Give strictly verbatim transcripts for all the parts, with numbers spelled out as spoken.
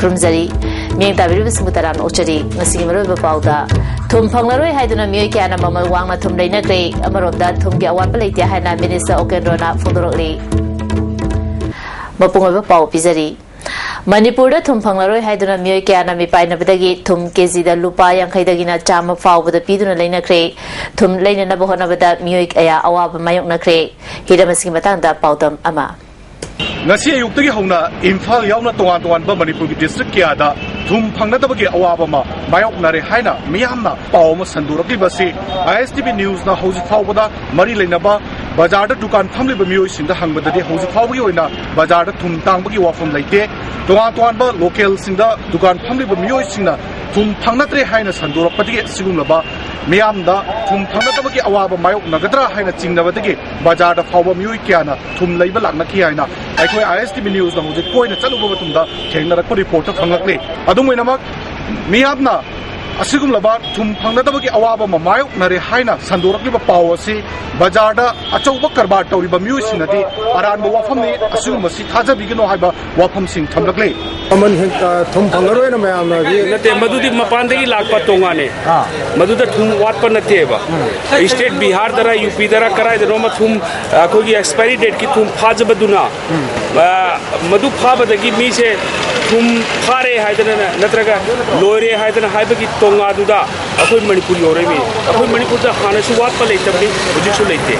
ꯈꯨꯔꯨꯝꯖꯔꯤ꯫ ꯃꯤꯠꯌꯦꯡ ꯇꯥꯕꯤꯔꯤꯕꯁꯤꯡꯕꯨ ꯇꯔꯥꯝꯅ ꯑꯣꯛꯆꯔꯤ꯫ ꯉꯁꯤꯒꯤ ꯃꯔꯨꯑꯣꯏꯕ ꯄꯥꯎꯗ, ꯊꯨꯝ ꯐꯪꯂꯔꯣꯏ ꯍꯥꯏꯗꯨꯅ ꯃꯤꯑꯣꯏ ꯀꯌꯥꯅ ꯃꯃꯜ ꯋꯥꯡꯅ ꯊꯨꯝ ꯂꯩꯅꯈ꯭ꯔꯦ꯫ ꯑꯃꯔꯣꯝꯗ ꯊꯨꯝꯒꯤ ꯑꯋꯥꯠꯄ ꯂꯩꯇꯦ ꯍꯥꯏꯅ ꯃꯤꯅꯤꯁꯇꯔ ꯎꯀꯦꯟꯗ꯭ꯔꯣꯅ ꯐꯣꯡꯗꯣꯔꯛꯂꯤ꯫ ꯃꯄꯨꯡ ꯑꯣꯏꯕ ꯄꯥꯎ ꯄꯤꯖꯔꯤ꯫ ꯃꯅꯤꯄꯨꯔꯗ ꯊꯨꯝ ꯐꯪꯂꯔꯣꯏ ꯍꯥꯏꯗꯨꯅ ꯃꯤꯑꯣꯏ ꯀꯌꯥꯅ ꯃꯤꯄꯥꯏꯅꯕꯗꯒꯤ ꯊꯨꯝ ꯀꯦꯖꯤꯗ ꯂꯨꯄꯥ ꯌꯥꯡꯈꯩꯗꯒꯤꯅ ꯆꯥꯝꯃ ꯐꯥꯎꯕꯗ ꯄꯤꯗꯨꯅ ꯂꯩꯅꯈ꯭ꯔꯦ꯫ ꯊꯨꯝ ꯂꯩꯅꯅꯕ ꯍꯣꯠꯅꯕꯗ ꯃꯤꯑꯣꯏ ꯀꯌꯥ ꯑꯋꯥꯕ ꯃꯥꯌꯣꯛꯅꯈ꯭ꯔꯦ꯫ ꯍꯤꯔꯝ ꯑꯁꯤꯒꯤ ꯃꯇꯥꯡꯗ ꯄꯥꯎꯗꯝ ꯑꯃ꯫ ꯉꯁꯤ ꯑꯌꯨꯛꯇꯒꯤ ꯍꯧꯅ ꯏꯝꯐꯥꯜ ꯌꯥꯎꯅ ꯇꯣꯉꯥꯟ ꯇꯣꯉꯥꯟꯕ ꯃꯅꯤꯄꯨꯔꯒꯤ ꯗꯤꯁꯇ꯭ꯔꯤꯛ ꯀꯌꯥꯗ ꯊꯨꯝ ꯐꯪꯅꯗꯕꯒꯤ ꯑꯋꯥꯕ ꯑꯃ ꯃꯥꯌꯣꯛꯅꯔꯦ ꯍꯥꯏꯅ ꯃꯤꯌꯥꯝꯅ ꯄꯥꯎ ꯑꯃ ꯁꯟꯗꯣꯔꯛꯂꯤꯕ ꯑꯁꯤ ꯑꯥꯏ ꯑꯦꯁ ꯇꯤ ꯚꯤ ꯅ꯭ꯌꯨꯁꯅ ꯍꯧꯖꯤꯛ ꯐꯥꯎꯕꯗ ꯃꯔꯤ ꯂꯩꯅꯕ ꯕꯖꯥꯔꯗ ꯗꯨꯀꯥꯟ ꯐꯝꯂꯤꯕ ꯃꯤꯑꯣꯏꯁꯤꯡꯗ ꯍꯪꯕꯗꯗꯤ ꯍꯧꯖꯤꯛ ꯐꯥꯎꯕꯒꯤ ꯑꯣꯏꯅ ꯕꯖꯥꯔꯗ ꯊꯨꯝ ꯇꯥꯡꯕꯒꯤ ꯋꯥꯐꯝ ꯂꯩꯇꯦ꯫ ꯇꯣꯉꯥꯟ ꯇꯣꯉꯥꯟꯕ ꯂꯣꯀꯦꯜꯁꯤꯡꯗ ꯗꯨꯀꯥꯟ ꯐꯝꯂꯤꯕ ꯃꯤꯑꯣꯏꯁꯤꯡꯅ ꯊꯨꯝ ꯐꯪꯅꯗ꯭ꯔꯦ ꯍꯥꯏꯅ ꯁꯟꯗꯣꯔꯛꯄꯗꯒꯤ ꯑꯁꯤꯒꯨꯝꯂꯕ ꯃꯤꯌꯥꯝꯗ ꯊꯨꯝ ꯐꯪꯅꯗꯕꯒꯤ ꯑꯋꯥꯕ ꯃꯥꯌꯣꯛꯅꯒꯗ꯭ꯔꯥ ꯍꯥꯏꯅ ꯆꯤꯡꯅꯕꯗꯒꯤ ꯕꯖꯥꯔꯗ ꯐꯥꯎꯕ ꯃꯤꯑꯣꯏ ꯀꯌꯥꯅ ꯊꯨꯝ ꯂꯩꯕ ꯂꯥꯛꯅꯈꯤ ꯍꯥꯏꯅ ꯑꯩꯈꯣꯏ ꯑꯥꯏ ꯑꯦꯁ ꯇꯤ ꯚꯤ ꯅ꯭ꯌꯨꯁꯅ ꯍꯧꯖꯤꯛ ꯀꯣꯏꯅ ꯆꯠꯂꯨꯕ ꯃꯇꯝꯗ ꯊꯦꯡꯅꯔꯛꯄ ꯔꯤꯄꯣꯔꯠꯇ ꯐꯪꯂꯛꯂꯤ꯫ ꯑꯗꯨꯝ ꯑꯣꯏꯅꯃꯛ, ꯃꯤꯌꯥꯝꯅ ꯑꯁꯤꯒꯨꯝꯂꯕ ꯊꯨꯝ ꯐꯪꯅꯗꯕꯒꯤ ꯑꯋꯥꯕ ꯑꯃ ꯃꯥꯌꯣꯛꯅꯔꯦ ꯍꯥꯏꯅ ꯁꯟꯗꯣꯔꯛꯂꯤꯕ ꯄꯥꯎ ꯑꯁꯤ ꯕꯖꯥꯔꯗ ꯑꯆꯧꯕ ꯀꯔꯕꯥꯔ ꯇꯧꯔꯤꯕ ꯃꯤꯑꯣꯏꯁꯤꯡꯅꯗꯤ ꯑꯔꯥꯟꯕ ꯋꯥꯐꯝꯅꯤ, ꯑꯁꯤꯒꯨꯝꯕꯁꯤ ꯊꯥꯖꯕꯤꯒꯅꯨ ꯍꯥꯏꯕ ꯋꯥꯐꯝꯁꯤꯡ ꯊꯝꯂꯛꯂꯤ꯫ ꯃꯃꯜ ꯍꯦꯟ-, ꯑ, ꯊꯨꯝ ꯐꯪꯉꯔꯣꯏꯅ ꯃꯌꯥꯝꯅ ꯍꯧꯖꯤꯛ ꯅꯠꯇꯦ, ꯃꯗꯨꯗꯤ ꯃꯄꯥꯟꯗꯒꯤ ꯂꯥꯛꯄ ꯇꯣꯉꯥꯟꯅꯦ꯫ ꯑꯥ꯫ ꯃꯗꯨꯗ ꯊꯨꯝ ꯋꯥꯠꯄ ꯅꯠꯇꯦꯕ꯫ ꯎꯝ꯫ ꯁ꯭ꯇꯦꯠ ꯕꯤꯍꯥꯔꯗꯔ, ꯌꯨ ꯄꯤꯗꯔ, ꯀꯗꯥꯏꯗꯅꯣꯃ ꯊꯨꯝ, ꯑ, ꯑꯩꯈꯣꯏꯒꯤ ꯑꯦꯛꯁꯄꯥꯏꯔꯤ ꯗꯦꯠꯀꯤ ꯊꯨꯝ ꯐꯥꯖꯕꯗꯨꯅ, ꯎꯝ꯫ ꯑ, ꯃꯗꯨ ꯐꯥꯕꯗꯒꯤ ꯃꯤꯁꯦ ꯊꯨꯝ ꯐꯥꯔꯦ ꯍꯥꯏꯗꯅ ꯅꯠꯇ꯭ꯔꯒ ꯂꯣꯏꯔꯦ ꯍꯥꯏꯗꯅ ꯍꯥꯏꯕꯒꯤ ꯇꯣꯉꯥꯗꯨꯗ ꯑꯩꯈꯣꯏ ꯃꯅꯤꯄꯨꯔ ꯌꯧꯔꯛꯏꯃꯤ꯫ ꯑꯩꯈꯣꯏ ꯃꯅꯤꯄꯨꯔꯗ ꯍꯥꯟꯅꯁꯨ ꯋꯥꯠꯄ ꯂꯩꯇꯕꯅꯤ, ꯍꯧꯖꯤꯛꯁꯨ ꯂꯩꯇꯦ꯫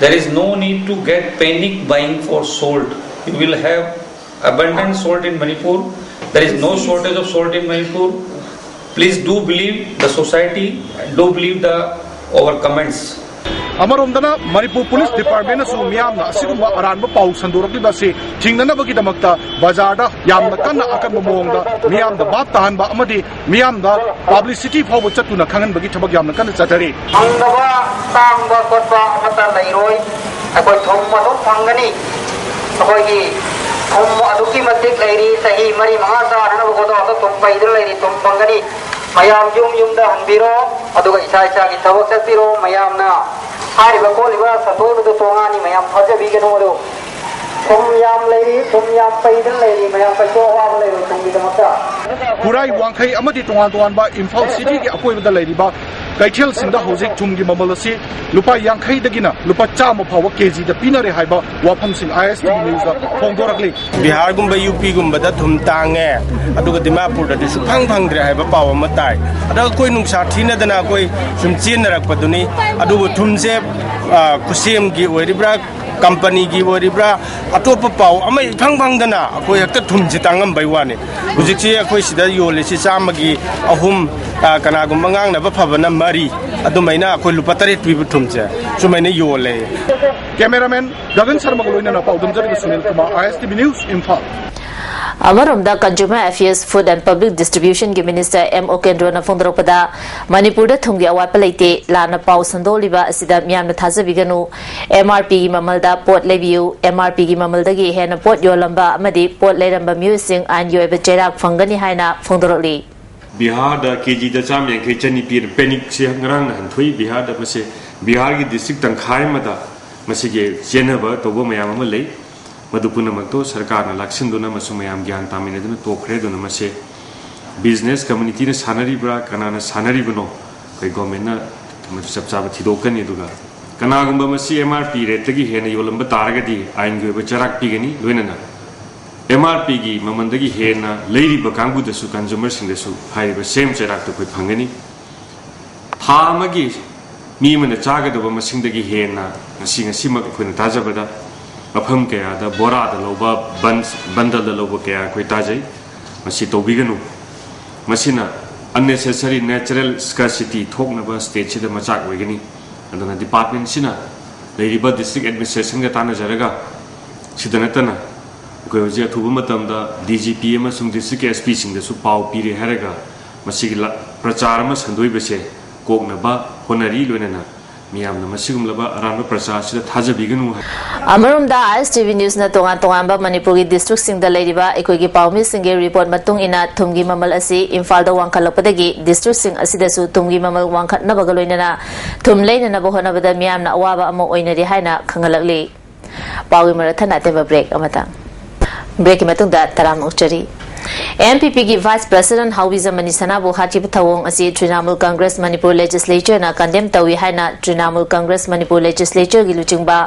There is no need to get panic buying for salt. You will have abundant salt in Manipur. There is no shortage of salt in Manipur. Please do believe the society, do believe the our comments. ꯑꯃꯔꯣꯝꯗꯅ Manipur police ꯗꯤꯄꯥꯔꯠꯃꯦꯟꯅꯁꯨ ꯃꯤꯌꯥꯝꯅ ꯑꯁꯤꯒꯨꯝꯕ ꯑꯔꯥꯟꯕ ꯄꯥꯎ ꯁꯟꯗꯣꯔꯛꯂꯤꯕ ꯑꯁꯤ ꯊꯤꯡꯅꯅꯕꯒꯤꯗꯃꯛꯇ ꯕꯖꯥꯔꯗ ꯌꯥꯝꯅ ꯀꯟꯅ ꯑꯀꯟꯕ ꯃꯑꯣꯡꯗ ꯃꯤꯌꯥꯝꯗ ꯚꯥꯞ ꯇꯥꯍꯟꯕ ꯑꯃꯗꯤ ꯃꯤꯌꯥꯝꯗ ꯄꯕ꯭ꯂꯤꯁꯤꯇꯤ ꯐꯥꯎꯕ ꯆꯠꯇꯨꯅ ꯈꯪꯍꯟꯕꯒꯤ ꯊꯕꯛ ꯌꯥꯝꯅ ꯀꯟꯅ ꯆꯠꯊꯔꯤ꯫ ꯐꯪꯗꯕ, ꯇꯥꯡꯕ ꯈꯣꯠꯄ ꯑꯃꯠꯇ ꯂꯩꯔꯣꯏ꯫ ꯑꯩꯈꯣꯏ ꯊꯨꯝ ꯑꯗꯨꯝ ꯐꯪꯒꯅꯤ꯫ ꯑꯩꯈꯣꯏꯒꯤ ꯊꯨꯝ ꯑꯗꯨꯛꯀꯤ ꯃꯇꯤꯛ ꯂꯩꯔꯤ꯫ ꯆꯍꯤ ꯃꯔꯤ ꯃꯉꯥ ꯆꯥꯅꯅꯕ ꯒꯣꯗꯥꯎꯟꯗ ꯊꯨꯝ ꯄꯩꯗꯨꯅ ꯂꯩꯔꯤ꯫ ꯊꯨꯝ ꯐꯪꯒꯅꯤ꯫ ꯃꯌꯥꯝ ꯌꯨꯝ ꯌꯨꯝꯗ ꯍꯟꯕꯤꯔꯣ, ꯑꯗꯨꯒ ꯏꯁꯥ ꯏꯁꯥꯒꯤ ꯊꯕꯛ ꯆꯠꯄꯤꯔꯣ꯫ ꯃꯌꯥꯝꯅ ꯍꯥꯏꯔꯤꯕ ꯈꯣꯠꯂꯤꯕ ꯁꯟꯗꯣꯛꯂꯤꯕꯗꯨ ꯇꯣꯉꯥꯟꯅꯤ, ꯃꯌꯥꯝ ꯊꯥꯖꯕꯤꯒꯅꯨ꯫ ꯑꯗꯨ ꯊꯨꯝ ꯌꯥꯝ ꯂꯩꯔꯤ, ꯊꯨꯝ ꯌꯥꯝ ꯄꯩꯗꯨꯅ ꯂꯩꯔꯤ꯫ ꯃꯌꯥꯝ ꯀꯩꯁꯨ ꯑꯋꯥꯕ ꯂꯩꯔꯣꯏ꯫ ꯊꯨꯝ ꯈꯨꯔꯥꯏ, ꯋꯥꯡꯈꯩ ꯑꯃꯗꯤ ꯇꯣꯉꯥꯟ ꯇꯣꯉꯥꯟꯕ ꯏꯝꯐꯥꯜ ꯁꯤꯇꯤꯒꯤ ꯑꯀꯣꯏꯕꯗ ꯂꯩꯔꯤꯕ ꯀꯩꯊꯦꯜꯁꯤꯡꯗ ꯍꯧꯖꯤꯛ ꯊꯨꯝꯒꯤ ꯃꯃꯜ ꯑꯁꯤ ꯂꯨꯄꯥ ꯌꯥꯡꯈꯩꯗꯒꯤꯅ ꯂꯨꯄꯥ ꯆꯥꯝꯃ ꯐꯥꯎꯕ ꯀꯦꯖꯤꯗ ꯄꯤꯅꯔꯦ ꯍꯥꯏꯕ ꯋꯥꯐꯝꯁꯤꯡ ꯑꯥꯏ ꯑꯦꯁ ꯇꯤ ꯚꯤ ꯅ꯭ꯌꯨꯁꯇ ꯐꯣꯡꯗꯣꯔꯛꯂꯤ꯫ ꯕꯤꯍꯥꯔꯒꯨꯝꯕ, ꯌꯨ ꯄꯤꯒꯨꯝꯕꯗ ꯊꯨꯝ ꯇꯥꯡꯉꯦ, ꯑꯗꯨꯒ ꯗꯤꯃꯥꯄꯨꯔꯗꯗꯤ ꯁꯨꯛꯐꯪ ꯐꯪꯗ꯭ꯔꯦ ꯍꯥꯏꯕ ꯄꯥꯎ ꯑꯃ ꯇꯥꯏ꯫ ꯑꯗꯣ ꯑꯩꯈꯣꯏ ꯅꯨꯡꯁꯥ ꯊꯤꯅꯗꯅ ꯑꯩꯈꯣꯏ ꯁꯨꯝ ꯆꯦꯟꯅꯔꯛꯄꯗꯨꯅꯤ꯫ ꯑꯗꯨꯕꯨ ꯊꯨꯝꯁꯦ, ꯑ, ꯈꯨꯠꯁꯦꯝꯒꯤ ꯑꯣꯏꯔꯤꯕ꯭ꯔꯥ, ꯀꯝꯄꯅꯤꯒꯤ ꯑꯣꯏꯔꯤꯕ꯭ꯔꯥ, ꯑꯇꯣꯞꯄ ꯄꯥꯎ ꯑꯃ ꯏꯐꯪ ꯐꯪꯗꯅ ꯑꯩꯈꯣꯏ ꯍꯦꯛꯇ ꯊꯨꯝꯁꯦ ꯇꯥꯡꯉꯝꯕꯩ ꯋꯥꯅꯤ꯫ ꯍꯧꯖꯤꯛꯁꯤ ꯑꯩꯈꯣꯏ ꯁꯤꯗ ꯌꯣꯜꯂꯤꯁꯤ ꯆꯥꯝꯃꯒꯤ ꯑꯍꯨꯝ, ꯑ, ꯀꯅꯥꯒꯨꯝꯕ ꯉꯥꯡꯅꯕ ꯐꯕꯅ ꯃꯔꯤ, ꯑꯗꯨꯃꯥꯏꯅ ꯑꯩꯈꯣꯏ ꯂꯨꯄꯥ ꯇꯔꯦꯠ ꯄꯤꯕ ꯊꯨꯝꯁꯦ ꯁꯨꯃꯥꯏꯅ ꯌꯣꯜꯂꯦ꯫ ꯀꯦꯃꯦꯔꯥꯃꯦꯟ ꯒꯒꯟ ꯁꯔꯃꯒ ꯂꯣꯏꯅꯅ ꯄꯥꯎꯗꯝꯖꯔꯤꯕ ꯁꯨꯅꯤꯜ ꯀꯨꯃꯥꯔ, ꯑꯥꯏ ꯑꯦꯁ ꯇꯤ ꯚꯤ ꯅ꯭ꯌꯨꯁ, ꯏꯝꯐꯥꯜ꯫ ꯑꯃꯔꯣꯝꯗ, Consumer Affairs, Food and Public Distribution ꯒꯤ Minister ꯑꯦꯝ ꯑꯣꯀꯦꯟꯗ꯭ꯔꯣꯅ ꯐꯣꯡꯗꯣꯔꯛꯄꯗ, ꯃꯅꯤꯄꯨꯔꯗ ꯊꯨꯝꯒꯤ ꯑꯋꯥꯠꯄ ꯂꯩꯇꯦ, ꯂꯥꯟꯅ ꯄꯥꯎ ꯁꯟꯗꯣꯛꯂꯤꯕ ꯑꯁꯤꯗ ꯃꯤꯌꯥꯝꯅ ꯊꯥꯖꯕꯤꯒꯅꯨ꯫ ꯑꯦꯝ ꯑꯥꯔ ꯄꯤꯒꯤ ꯃꯃꯜꯗ ꯄꯣꯠ ꯂꯩꯕꯤꯌꯨ, ꯑꯦꯝ ꯑꯥꯔ ꯄꯤꯒꯤ ꯃꯃꯜꯗꯒꯤ ꯍꯦꯟꯅ ꯄꯣꯠ ꯌꯣꯜꯂꯝꯕ ꯑꯃꯗꯤ ꯄꯣꯠ ꯂꯩꯔꯝꯕ ꯃꯤꯑꯣꯏꯁꯤꯡ ꯑꯥꯏꯟꯒꯤ ꯑꯣꯏꯕ ꯆꯩꯔꯥꯛ ꯐꯪꯒꯅꯤ ꯍꯥꯏꯅ ꯐꯣꯡꯗꯣꯔꯛꯂꯤ꯫ ꯕꯤꯍꯥꯔꯗ ꯀꯦꯖꯤꯗ ꯆꯥꯝꯃ ꯌꯥꯡꯈꯩ, ꯆꯅꯤ ꯄꯤꯔ ꯄꯦꯅꯤꯛꯁꯦ ꯉꯔꯥꯡꯅ ꯍꯟꯊꯣꯛꯏ꯫ ꯕꯤꯍꯥꯔꯗ ꯃꯁꯦ, ꯕꯤꯍꯥꯔꯒꯤ ꯗꯤꯁꯇ꯭ꯔꯤꯛ ꯇꯪꯈꯥꯏ ꯑꯃꯗ ꯃꯁꯤꯒꯤ ꯆꯦꯟꯅꯕ ꯇꯧꯕ ꯃꯌꯥꯝ ꯑꯃ ꯂꯩ꯫ ꯃꯗꯨ ꯄꯨꯝꯅꯃꯛꯇꯣ ꯁꯔꯀꯥꯔꯅ ꯂꯥꯛꯁꯤꯟꯗꯨꯅ ꯑꯃꯁꯨꯡ ꯃꯌꯥꯝ ꯒ꯭ꯌꯥꯟ ꯇꯥꯃꯤꯟꯅꯗꯨꯅ ꯇꯣꯛꯈ꯭ꯔꯦ꯫ ꯑꯗꯨꯅ ꯃꯁꯦ ꯕꯤꯖꯤꯅꯦꯁ ꯀꯝꯃꯨꯅꯤꯇꯤꯅ ꯁꯥꯟꯅꯔꯤꯕ꯭ꯔꯥ, ꯀꯅꯥꯅ ꯁꯥꯟꯅꯔꯤꯕꯅꯣ, ꯑꯩꯈꯣꯏ ꯒꯣꯔꯃꯦꯟꯅ ꯃꯗꯨ ꯆꯞ ꯆꯥꯕ ꯊꯤꯗꯣꯛꯀꯅꯤ꯫ ꯑꯗꯨꯒ ꯀꯅꯥꯒꯨꯝꯕ ꯃꯁꯤ ꯑꯦꯝ ꯑꯥꯔ ꯄꯤ ꯔꯦꯠꯇꯒꯤ ꯍꯦꯟꯅ ꯌꯣꯜꯂꯝꯕ ꯇꯥꯔꯒꯗꯤ ꯑꯥꯏꯟꯒꯤ ꯑꯣꯏꯕ ꯆꯩꯔꯥꯛ ꯄꯤꯒꯅꯤ꯫ ꯂꯣꯏꯅꯅ ꯑꯦꯝ ꯑꯥꯔ ꯄꯤꯒꯤ ꯃꯃꯜꯗꯒꯤ ꯍꯦꯟꯅ ꯂꯩꯔꯤꯕ ꯀꯥꯡꯕꯨꯗꯁꯨ, ꯀꯟꯖꯨꯃꯔꯁꯤꯡꯗꯁꯨ ꯍꯥꯏꯔꯤꯕ ꯁꯦꯝ ꯆꯩꯔꯥꯛꯇꯨ ꯑꯩꯈꯣꯏ ꯐꯪꯒꯅꯤ꯫ ꯊꯥ ꯑꯃꯒꯤ ꯃꯤ ꯑꯃꯅ ꯆꯥꯒꯗꯕ ꯃꯁꯤꯡꯗꯒꯤ ꯍꯦꯟꯅ ꯉꯁꯤ, ꯉꯁꯤꯃꯛ ꯑꯩꯈꯣꯏꯅ ꯇꯥꯖꯕꯗ ꯃꯐꯝ ꯀꯌꯥꯗ ꯕꯣꯔꯥꯗ ꯂꯧꯕ, ꯕꯟ-, ꯕꯟꯗꯜꯗ ꯂꯧꯕ ꯀꯌꯥ ꯑꯩꯈꯣꯏ ꯇꯥꯖꯩ꯫ ꯃꯁꯤ ꯇꯧꯕꯤꯒꯅꯨ꯫ ꯃꯁꯤꯅ unnecessary natural scarcity ꯊꯣꯛꯅꯕ ꯁ꯭ꯇꯦꯠꯁꯤꯗ ꯃꯆꯥꯛ ꯑꯣꯏꯒꯅꯤ꯫ ꯑꯗꯨꯅ ꯗꯤꯄꯥꯔꯠꯃꯦꯟꯁꯤꯅ ꯂꯩꯔꯤꯕ ꯗꯤꯁꯇ꯭ꯔꯤꯛ ꯑꯦꯗꯃꯤꯅꯤꯁꯇ꯭ꯔꯦꯁꯟꯒ ꯇꯥꯟꯅꯖꯔꯒ, ꯁꯤꯗ ꯅꯠꯇꯅ ꯑꯩꯈꯣꯏ ꯍꯧꯖꯤꯛ ꯑꯊꯨꯕ ꯃꯇꯝꯗ ꯗꯤ ꯖꯤ ꯄꯤ ꯑꯃꯁꯨꯡ ꯗꯤꯁꯇ꯭ꯔꯤꯛꯀꯤ ꯑꯦꯁ ꯄꯤꯁꯤꯡꯗꯁꯨ ꯄꯥꯎ ꯄꯤꯔꯦ ꯍꯥꯏꯔꯒ ꯃꯁꯤꯒꯤ ꯂ-, ꯄ꯭ꯔꯆꯥꯔ ꯑꯃ ꯁꯟꯗꯣꯛꯏꯕꯁꯦ ꯀꯣꯛꯅꯕ ꯍꯣꯠꯅꯔꯤ꯫ ꯂꯣꯏꯅꯅ ꯃꯤꯌꯥꯝꯅ ꯃꯁꯤꯒꯨꯝꯂꯕ ꯑꯔꯥꯟꯕ ꯄ꯭ꯔꯆꯥꯔ ꯑꯁꯤꯗ ꯊꯥꯖꯕꯤꯒꯅꯨ ꯍꯥꯏ꯫ ꯑꯃꯔꯣꯝꯗ, ꯑꯥꯏ ꯑꯦꯁ ꯇꯤ ꯚꯤ ꯅ꯭ꯌꯨꯁꯅ ꯇꯣꯉꯥꯟ ꯇꯣꯉꯥꯟꯕ ꯃꯅꯤꯄꯨꯔꯒꯤ ꯗꯤꯁꯇ꯭ꯔꯤꯛꯁꯤꯡꯗ ꯂꯩꯔꯤꯕ ꯑꯩꯈꯣꯏꯒꯤ ꯄꯥꯎꯃꯤꯁꯤꯡꯒꯤ ꯔꯤꯄꯣꯔꯠ ꯃꯇꯨꯡ ꯏꯟꯅ, ꯊꯨꯝꯒꯤ ꯃꯃꯜ ꯑꯁꯤ ꯏꯝꯐꯥꯜꯗ ꯋꯥꯡꯈꯠꯂꯛꯄꯗꯒꯤ ꯗꯤꯁꯇ꯭ꯔꯤꯛꯁꯤꯡ ꯑꯁꯤꯗꯁꯨ ꯊꯨꯝꯒꯤ ꯃꯃꯜ ꯋꯥꯡꯈꯠꯅꯕꯒ ꯂꯣꯏꯅꯅ ꯊꯨꯝ ꯂꯩꯅꯅꯕ ꯍꯣꯠꯅꯕꯗ ꯃꯤꯌꯥꯝꯅ ꯑꯋꯥꯕ ꯑꯃ ꯑꯣꯏꯅꯔꯤ ꯍꯥꯏꯅ ꯈꯪꯍꯜꯂꯛꯂꯤ꯫ ꯄꯥꯎꯒꯤ ꯃꯔꯛ ꯊꯠꯅ ꯑꯇꯦꯟꯕ ꯕ꯭ꯔꯦꯛ ꯑꯃꯇꯪ꯫ ꯕ꯭ꯔꯦꯛꯀꯤ ꯃꯇꯨꯡꯗ ꯇꯔꯥꯝꯅ ꯑꯣꯛꯆꯔꯤ꯫ ꯑꯦꯟ ꯄꯤ ꯄꯤꯒꯤ Vice President ꯍꯥꯎꯕꯤꯖꯝ ꯃꯅꯤꯁꯅꯥꯕꯨ ꯍꯥꯠꯈꯤꯕ ꯊꯧꯑꯣꯡ ꯑꯁꯤ Trinamool Congress Manipur Legislatureꯅ condemn ꯇꯧꯏ ꯍꯥꯏꯅ Trinamool Congress Manipur Legislatureꯒꯤ ꯂꯨꯆꯤꯡꯕ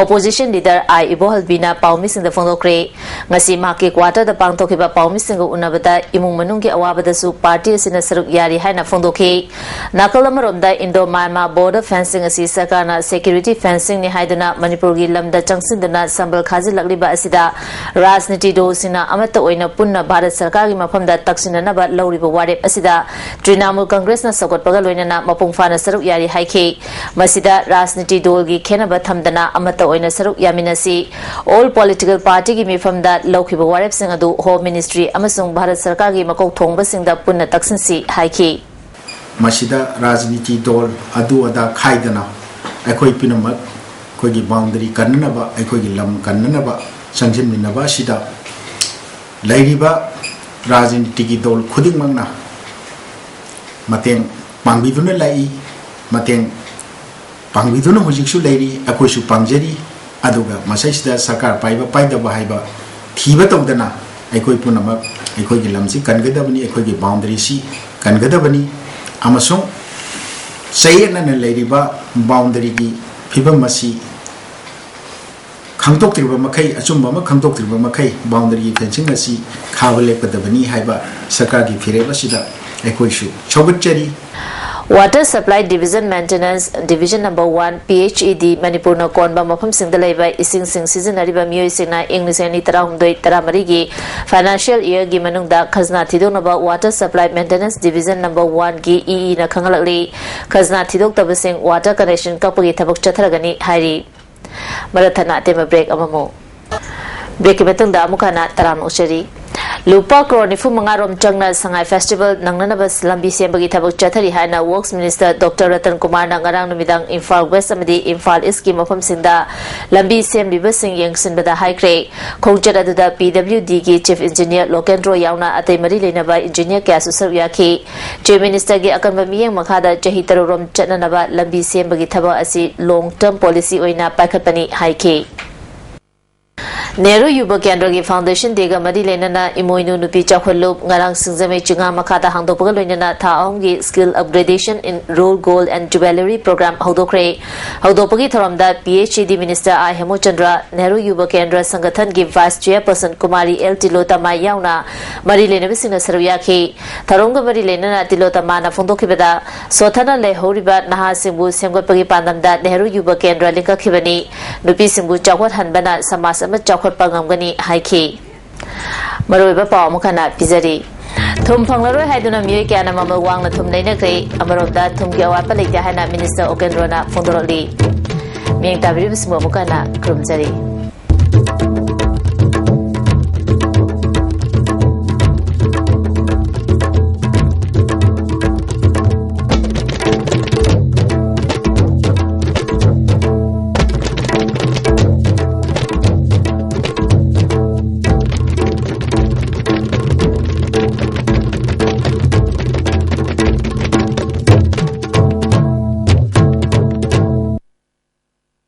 Opposition Leader ꯑꯥꯏ ꯏꯕꯣꯍꯜꯕꯤꯅ ꯄꯥꯎꯃꯤꯁꯤꯡꯗ ꯐꯣꯡꯗꯣꯛꯈ꯭ꯔꯦ꯫ ꯉꯁꯤ ꯃꯍꯥꯛꯀꯤ quarterꯗ ꯄꯥꯡꯊꯣꯛꯈꯤꯕ ꯄꯥꯎꯃꯤꯁꯤꯡꯒ ꯎꯅꯕꯗ ꯏꯃꯨꯡ ꯃꯅꯨꯡꯒꯤ ꯑꯋꯥꯕꯗꯁꯨ party ꯑꯁꯤꯅ ꯁꯔꯨꯛ ꯌꯥꯔꯤ ꯍꯥꯏꯅ ꯐꯣꯡꯗꯣꯛꯈꯤ꯫ ꯅꯥꯀꯜ ꯑꯃꯔꯣꯝꯗ Indo-Myanmar border fencing ꯑꯁꯤ ꯁꯔꯀꯥꯔꯅ security fencingꯅꯤ ꯍꯥꯏꯗꯨꯅ ꯃꯅꯤꯄꯨꯔꯒꯤ ꯂꯝꯗ ꯆꯪꯁꯤꯟꯗꯨꯅ ꯁꯝꯕꯜ ꯈꯥꯖꯤꯜꯂꯛꯂꯤꯕ ꯑꯁꯤꯗ ꯔꯥꯖꯅꯤꯇꯤ ꯗꯣꯜꯁꯤꯡꯅ ꯑꯃꯠꯇ ꯑꯣꯏꯅ ꯄꯨꯟꯅ ꯚꯥꯔꯠ ꯁꯔꯀꯥꯔꯒꯤ ꯃꯐꯝꯗ ꯇꯛꯁꯤꯟꯅꯅꯕ ꯂꯧꯔꯤꯕ ꯋꯥꯔꯦꯞ ꯑꯁꯤꯗ Trinamool Congressꯅ ꯁꯧꯒꯠꯄꯒ ꯂꯣꯏꯅꯅ ꯃꯄꯨꯡ ꯐꯥꯅ ꯁꯔꯨꯛ ꯌꯥꯔꯤ ꯍꯥꯏꯈꯤ꯫ ꯃꯁꯤꯗ ꯔꯥꯖꯅꯤꯇꯤ ꯗꯣꯜꯒꯤ ꯈꯦꯟꯅꯕ ꯊꯝꯗꯅ ꯑꯃꯠꯇ ꯑꯣꯏꯅ ꯁꯔꯨꯛ ꯌꯥꯃꯤꯟꯅꯁꯤ꯫ All political partyꯒꯤ ꯃꯤꯐꯝꯗ ꯂꯧꯈꯤꯕ ꯋꯥꯔꯦꯞꯁꯤꯡ ꯑꯗꯨ Home Ministry ꯑꯃꯁꯨꯡ ꯚꯥꯔꯠ ꯁꯔꯀꯥꯔꯒꯤ ꯃꯀꯣꯛ ꯊꯣꯡꯕꯁꯤꯡꯗ ꯄꯨꯟꯅ ꯇꯛꯁꯤꯟꯁꯤ ꯍꯥꯏꯈꯤ꯫ ꯃꯁꯤꯗ ꯔꯥꯖꯅꯤꯇꯤ ꯗꯣꯜ ꯑꯗꯨ ꯑꯗꯥ ꯈꯥꯏꯗꯅ ꯑꯩꯈꯣꯏ ꯄꯨꯝꯅꯃꯛ ꯑꯩꯈꯣꯏꯒꯤ boundary ꯀꯟꯅꯅꯕ, ꯑꯩꯈꯣꯏꯒꯤ ꯂꯝ ꯀꯟꯅꯅꯕ ꯆꯪꯁꯤꯟꯃꯤꯟꯅꯕ ꯑꯁꯤꯗ ꯂꯩꯔꯤꯕ ꯔꯥꯖꯅꯤꯇꯤꯒꯤ ꯗꯣꯜ ꯈꯨꯗꯤꯡꯃꯛꯅ ꯃꯇꯦꯡ ꯄꯥꯡꯕꯤꯗꯨꯅ ꯂꯥꯛꯏ꯫ ꯃꯇꯦꯡ ꯄꯥꯡꯕꯤꯗꯨꯅ ꯍꯧꯖꯤꯛꯁꯨ ꯂꯩꯔꯤ, ꯑꯩꯈꯣꯏꯁꯨ ꯄꯥꯡꯖꯔꯤ꯫ ꯑꯗꯨꯒ ꯃꯁꯤꯁꯤꯗ ꯁꯔꯀꯥꯔ ꯄꯥꯏꯕ ꯄꯥꯏꯗꯕ ꯍꯥꯏꯕ ꯊꯤꯕ ꯇꯧꯗꯅ ꯑꯩꯈꯣꯏ ꯄꯨꯝꯅꯃꯛ ꯑꯩꯈꯣꯏꯒꯤ ꯂꯝꯁꯤ ꯀꯟꯒꯗꯕꯅꯤ, ꯑꯩꯈꯣꯏꯒꯤ boundaryꯁꯤ ꯀꯟꯒꯗꯕꯅꯤ꯫ ꯑꯃꯁꯨꯡ ꯆꯌꯦꯠꯅꯅ ꯂꯩꯔꯤꯕ boundaryꯒꯤ ꯐꯤꯕꯝ ꯑꯁꯤ ꯈꯪꯗꯣꯛꯇ꯭ꯔꯤꯕ ꯃꯈꯩ, ꯑꯆꯨꯝꯕ ꯑꯃ ꯈꯪꯗꯣꯛꯇ꯭ꯔꯤꯕ ꯃꯈꯩ boundaryꯒꯤ fencing ꯑꯁꯤ ꯈꯥꯕ ꯂꯦꯞꯀꯗꯕꯅꯤ ꯍꯥꯏꯕ ꯁꯔꯀꯥꯔꯒꯤ ꯐꯤꯔꯦꯞ ꯑꯁꯤꯗ ꯑꯩꯈꯣꯏꯁꯨ ꯁꯧꯒꯠꯆꯔꯤ꯫ Water Supply Division Maintenance Division number one, P H E D, ꯃꯅꯤꯄꯨꯔꯅ ꯀꯣꯟꯕ ꯃꯐꯝꯁꯤꯡꯗ ꯂꯩꯕ ꯏꯁꯤꯡꯁꯤꯡ ꯁꯤꯖꯤꯟꯅꯔꯤꯕ ꯃꯤꯑꯣꯏꯁꯤꯡꯅ ꯏꯪ ꯂꯤꯁꯤꯡ ꯑꯅꯤ ꯇꯔꯥꯍꯨꯝꯗꯣꯏ ꯇꯔꯥꯃꯔꯤꯒꯤ financial yearꯒꯤ ꯃꯅꯨꯡꯗ ꯈꯖꯅꯥ ꯊꯤꯗꯣꯛꯅꯕ Water Supply Maintenance Division number oneꯒꯤ E Eꯅ ꯈꯪꯍꯜꯂꯛꯂꯤ꯫ ꯈꯖꯅꯥ ꯊꯤꯗꯣꯛꯇꯕꯁꯤꯡ water connection ꯀꯛꯄꯒꯤ ꯊꯕꯛ ꯆꯠꯊꯔꯒꯅꯤ ꯍꯥꯏꯔꯤ꯫ ꯃꯔꯛ ꯊꯠꯅ ꯑꯇꯦꯟꯕ break ꯑꯃꯃꯨꯛ꯫ Breakꯀꯤ ꯃꯇꯨꯡꯗ ꯑꯃꯨꯛ ꯍꯟꯅ ꯇꯔꯥꯝꯅ ꯑꯣꯛꯆꯔꯤ꯫ ꯂꯨꯄꯥ ꯀ꯭ꯔꯣꯔ ꯅꯤꯐꯨ ꯃꯉꯥ ꯔꯣꯝ ꯆꯪꯅ ꯁꯉꯥꯏ festival ꯅꯪꯅꯅꯕ ꯂꯝꯕꯤ ꯁꯦꯝꯕꯒꯤ ꯊꯕꯛ ꯆꯠꯊꯔꯤ ꯍꯥꯏꯅ Works Minister Doctor ꯔꯇꯟ ꯀꯨꯃꯥꯔꯅ ꯉꯔꯥꯡ ꯅꯨꯃꯤꯗꯥꯡ ꯏꯝꯐꯥꯜ West ꯑꯃꯗꯤ ꯏꯝꯐꯥꯜ Eastꯀꯤ ꯃꯐꯝꯁꯤꯡꯗ ꯂꯝꯕꯤ ꯁꯦꯝꯂꯤꯕꯁꯤꯡ ꯌꯦꯡꯁꯤꯟꯕꯗ ꯍꯥꯏꯈ꯭ꯔꯦ꯫ ꯈꯣꯡꯆꯠ ꯑꯗꯨꯗ P W Dꯒꯤ Chief Engineer ꯂꯣꯀꯦꯟꯗ꯭ꯔꯣ ꯌꯥꯎꯅ ꯑꯇꯩ ꯃꯔꯤ ꯂꯩꯅꯕ engineer ꯀꯌꯥꯁꯨ ꯁꯔꯨꯛ ꯌꯥꯈꯤ꯫ Chief Ministerꯒꯤ ꯑꯀꯟꯕ ꯃꯤꯠꯌꯦꯡ ꯃꯈꯥꯗ ꯆꯍꯤ ꯇꯔꯨꯛ ꯔꯣꯝ ꯆꯠꯅꯅꯕ ꯂꯝꯕꯤ ꯁꯦꯝꯕꯒꯤ ꯊꯕꯛ ꯑꯁꯤ long term policy ꯑꯣꯏꯅ ꯄꯥꯏꯈꯠꯄꯅꯤ ꯍꯥꯏꯈꯤ꯫ ꯅꯦꯍꯔꯨ ꯌꯨꯕ ꯀꯦꯟꯗ꯭ꯔꯒꯤ Foundation Dayꯒ ꯃꯔꯤ ꯂꯩꯅꯅ ꯏꯃꯣꯏꯅꯨ ꯅꯨꯄꯤ ꯆꯥꯎꯈꯠꯂꯨꯞ ꯉꯔꯥꯡ ꯁꯤꯡꯖꯃꯩ ꯆꯤꯉꯥ ꯃꯈꯥꯗ ꯍꯥꯡꯗꯣꯛꯄꯒ ꯂꯣꯏꯅꯅ ꯊꯥ ꯑꯍꯨꯝꯒꯤ Skill Upgradation in Rural Gold and Jewellery Program ꯍꯧꯗꯣꯛꯈ꯭ꯔꯦ꯫ ꯍꯧꯗꯣꯛꯄꯒꯤ ꯊꯧꯔꯝꯗ P H E D Minister I ꯍꯦꯃꯨꯆꯟꯗ꯭ꯔ, Nehru ꯌꯨꯕ ꯀꯦꯟꯗ꯭ꯔ ꯁꯪꯒꯊꯟꯒꯤ Vice Chairperson ꯀꯨꯃꯥꯔꯤ L ꯇꯤꯂꯣꯇꯃꯥ ꯌꯥꯎꯅ ꯃꯔꯤ ꯂꯩꯅꯕꯁꯤꯡꯅ ꯁꯔꯨꯛ ꯌꯥꯈꯤ꯫ ꯊꯧꯔꯝꯒ ꯃꯔꯤ ꯂꯩꯅꯅ ꯇꯤꯂꯣꯇꯃꯥꯅ ꯐꯣꯡꯗꯣꯛꯈꯤꯕꯗ, ꯁꯣꯊꯅ ꯂꯩꯍꯧꯔꯤꯕ ꯅꯍꯥꯁꯤꯡꯕꯨ ꯁꯦꯝꯒꯠꯄꯒꯤ ꯄꯥꯟꯗꯝꯗ ꯅꯦꯍꯔꯨ ꯌꯨꯕ ꯀꯦꯟꯗ꯭ꯔ ꯂꯤꯡꯈꯠꯈꯤꯕꯅꯤ꯫ ꯅꯨꯄꯤꯁꯤꯡꯕꯨ ꯆꯥꯎꯈꯠꯍꯟꯕꯅ ꯁꯃꯥꯖ ꯑꯃ ꯆꯥꯎꯈꯠꯄ ꯉꯝꯒꯅꯤ ꯍꯥꯏꯈꯤ꯫ ꯃꯔꯨꯑꯣꯏꯕ ꯄꯥꯎ ꯑꯃꯨꯛ ꯍꯟꯅ ꯄꯤꯖꯔꯤ꯫ ꯊꯨꯝ ꯐꯪꯂꯔꯣꯏ ꯍꯥꯏꯗꯨꯅ ꯃꯤꯑꯣꯏ ꯀꯌꯥꯅ ꯃꯃꯜ ꯋꯥꯡꯅ ꯊꯨꯝ ꯂꯩꯅꯈ꯭ꯔꯦ꯫ ꯑꯃꯔꯣꯝꯗ ꯊꯨꯝꯒꯤ ꯑꯋꯥꯠꯄ ꯂꯩꯇꯦ ꯍꯥꯏꯅ Minister ꯎꯄꯦꯟꯗ꯭ꯔꯣꯅ ꯐꯣꯡꯗꯣꯔꯛꯂꯤ꯫ ꯃꯤꯠꯌꯦꯡ ꯇꯥꯕꯤꯔꯤꯕꯁꯤꯡꯕꯨ ꯑꯃꯨꯛ ꯍꯟꯅ ꯈꯨꯔꯨꯝꯖꯔꯤ꯫